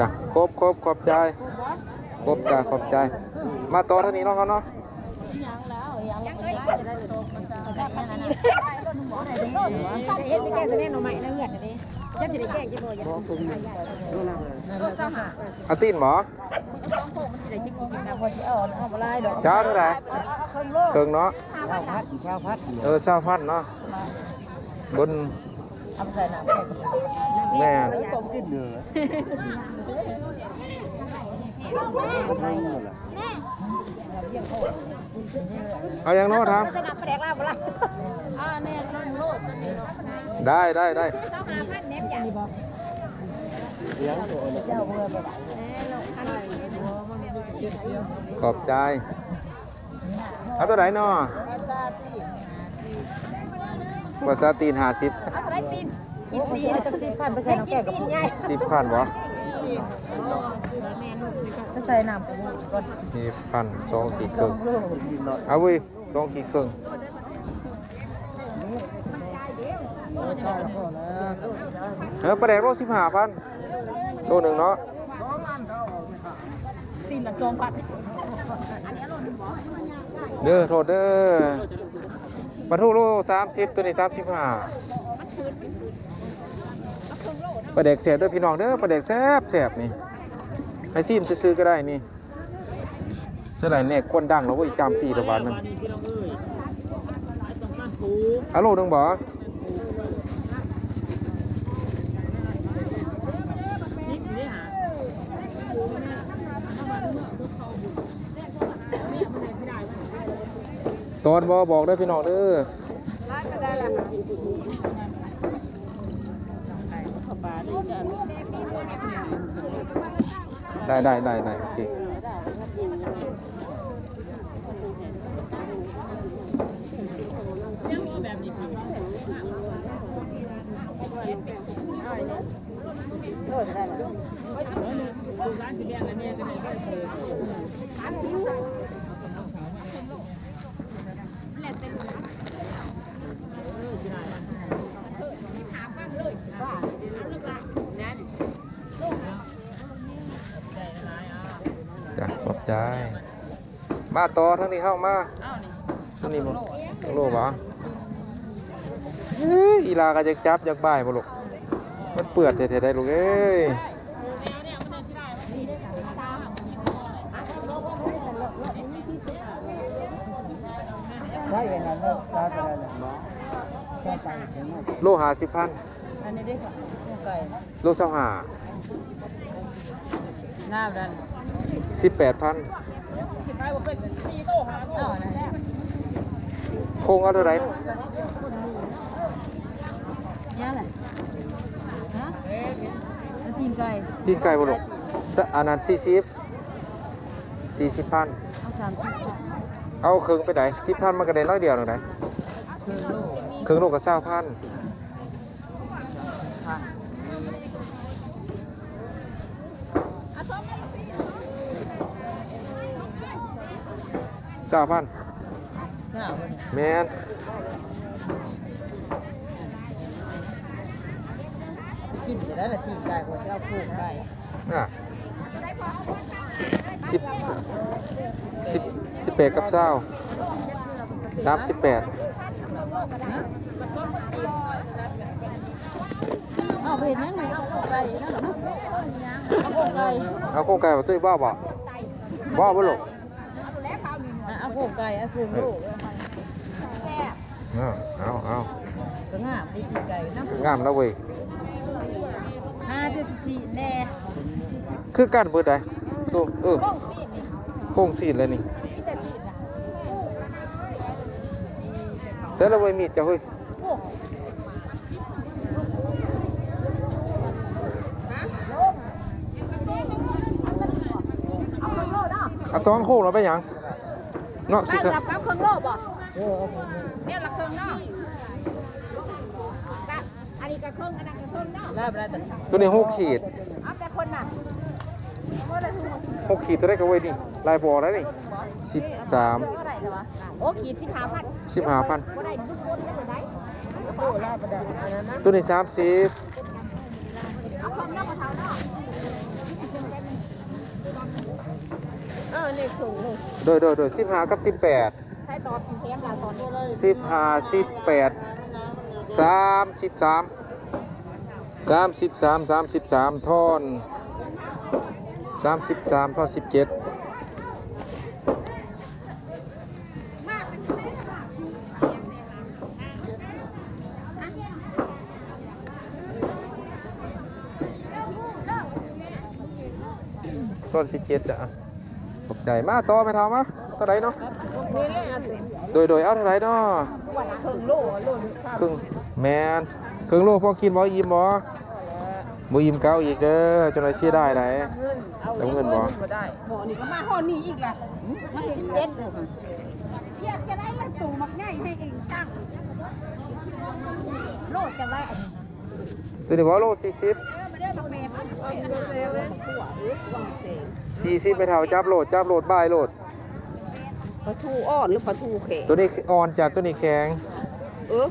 ຈ້ະ ຄົບ ຄົບ ຂອບໃຈ ຄົບ ຈ້ະ ຂອບໃຈ. ມາຕໍ່ທາງນີ້ເນາະ ເຮົາເນາະ. ເອົາຕີນບໍ່? ຈ້າ ເທົ່າໃດ? ເຄິ່ງເນາະ. ຊາວພັນ ຊາວພັນ. ເອີ ຊາວພັນເນາະ. ເບິ່ງ ເອົາໄປໃສ່ນ້ຳ ແມ່ນ ຕົ້ມກິນເດີ. ເອົາຫຍັງເນາະ ຖາມ? ອ່າ ແມ່ນ ລົງໂລດ ໄດ້ ໄດ້ ໄດ້. ຂອບໃຈ. ເອົາຕົວໃດເນາະ? ປາຊາຕີນ ຫ້າສິບ. ເອົາເທົ່າໃດຕີນ? ສິບພັນ ໄປໃສ່ນ້ຳແກງກະປຸ້ງ. ສິບພັນບໍ່? ໄປໃສ່ນ້ຳກະປຸ້ງກ່ອນ. ສິບພັນ ສອງຂີດເຄິ່ງ. ເອົາເວີຍ ສອງຂີດເຄິ່ງ. ເອີ ປາແດກໂລສິບຫ້າພັນ ໂລໜຶ່ງເນາະ. ຊີ້ນລະສອງພັນ ເດີ ໂທດເດີ. ປາທູໂລສາມສິບ ໂຕນີ້ສາມສິບຫ້າ. ປາແດກແຊບເດີພີ່ນ້ອງເດີ ປາແດກແຊບໆ ນີ້ ໃຫ້ຊີມຊື່ໆ ກະໄດ້ນີ້. ສະໄຫຼແນກຄວັນດັງແລ້ວເວີຍ ຈາມຟຣີລະບາດໜຶ່ງ. ອາໂລໜຶ່ງບໍ່? ຕອນບໍ່ບອກເດີພີ່ນ້ອງເດີ. ໄດ້ ໄດ້ ໄດ້ ໄດ້ ໂອເຄ. ຈ້ະ ຂອບໃຈ. ມາຕໍ່ທາງນີ້ເຮົາມາ. ເອົານີ້ ໂລບໍ່? ເອີຍ ອີ່ຫຼ້າກະຢາກຈັບຢາກບາຍບໍ່ລູກ? ມັນເປື້ອນແທ້ໆ ໄດ໋ລູກເອີຍ. ໂລຫ້າສິບພັນ. ອັນນີ້ເດ້ ໂຄງໄກ່ ໂລຊາວຫ້າ. ງາມນັ້ນ ສິບແປດພັນ. ເອົາອັນນັ້ນ ໂຄງເອົາເທົ່າໃດ? ຫຍັງລະ? ຮະ? ຕີນໄກ່ ຕີນໄກ່ບໍ່ລູກ? ສະ ອັນນັ້ນສີ່ສິບ ສີ່ສິບພັນ. ເອົາສາມສິບພັນ. ເອົາເຄິ່ງໄປໄດ໋? ສິບພັນມັນກະໄດ້ໜ້ອຍດຽວໜຶ່ງໄດ໋. ເຄິ່ງໂລ ເຄິ່ງໂລກະຊາວພັນ. ຊາວພັນ. ຊາວພັນ ແມ່ນ. ກິນຈະໄດ້ລະ ຕີນໄກ່ ບໍ່ຊິເອົາໂຄງໄກ່. ອ່າ ສິບ ສິບ ສິບແປດກັບຊາວ ສາມສິບແປດ. ເອົາໄປເຮັດຫຍັງນີ້? ເອົາໄປເຮັດຫຍັງ? ເອົາໄປ ເອົາໂຄງໄກ່ບໍ່? ຕຸ້ຍບໍ່ ບໍ່ ບໍ່ ບໍ່ລູກ? ອ່ະ ເອົາໂຄງໄກ່ ເອົາໂຄງໂລ. ເອີ ເອົາ ເອົາ ກະງາມເດ້ ຕີນໄກ່ນະ ງາມລະເວີຍ. ຫາແຕ່ຊີ້ນແດ່ ຄືກັນເບິດໃດ໋ ໂຕ ເອີ ໂຄງຊີ້ນແຫຼະນີ້. ໃສລະເວີຍ ມີດເຈົ້າເຮີ້ຍ? ເອົາສອງໂຄງລະໄປຫຍັງເນາະ? ໄປ ຊິ ເອົາເຄິ່ງໂລບໍ່? ແນວລະເຄິ່ງເນາະ. ກະ ອັນນີ້ກະເຄິ່ງ ອັນນັ້ນກະເຄິ່ງເນາະ. ໂຕນີ້ຫົກຂີດ. ເອົາແຕ່ຄົນນະ ຫົກຂີດ ໂຕໃດກະເວີຍນີ້ ຫຼາຍບໍ່ໄດ໋ນີ້. ສິບສາມ. ໂອ້ ຂີດສິບຫ້າພັນ ສິບຫ້າພັນ ບໍ່ໄດ້ທຸກຄົນເລີຍໄດ໋. ໂອ້ ລາວບໍ່ໄດ້ອັນນັ້ນນະ ໂຕນີ້ສາມສິບ ເອົາຂອງນຳບໍ່ເຖົ້າເນາະ. ເອີ ນີ້ເຄິ່ງໜຶ່ງ ໂດຍ ໂດຍ ໂດຍ ສິບຫ້າກັບສິບແປດ ໃຜຕອບແຖມລະຕອບ ສິບຫ້າ ສິບແປດ ສາມສິບສາມ ສາມສິບສາມ ສາມສິບສາມ ທອນ ສາມສິບສາມ ທອນສິບເຈັດ. ຕົ້ນສິບເຈັດ ຈ້ະ ຂອບໃຈ. ມາຕໍ່ແມ່ເຖົ້າມາ ເທົ່າໃດເນາະ? ໂດຍ ໂດຍ ເອົາເທົ່າໃດເນາະ? ເຄິ່ງໂລ ໂລໜຶ່ງ ເຄິ່ງ ແມ່ນ ເຄິ່ງໂລ ພໍກິນບໍ່? ອີ່ມບໍ່? ບໍ່ອີ່ມກໍເອົາອີກເດີ ຈັ່ງໃດເສຍດາຍໃດ໋. ເອົາເງິນບໍ່? ບໍ່ ນີ້ກໍມາຮອດນີ້ອີກລະ ເຈັດ ຢາກຈະໄດ້ລະໂຕບັກໃຫຍ່ໃຫ້ເອງຕັ້ງໂລດຈັ່ງໃດອັນນີ້. ໂຕນີ້ບໍ່? ໂລສີ່ສິບ ສີ່ສິບ ແມ່ເຖົ້າ ຈັບໂລດ ຈັບໂລດ ບາຍໂລດ. ປາທູອ່ອນ ຫຼື ປາທູແຂງ? ໂຕນີ້ອ່ອນ ຈາກໂຕນີ້ແຂງ. ເອີ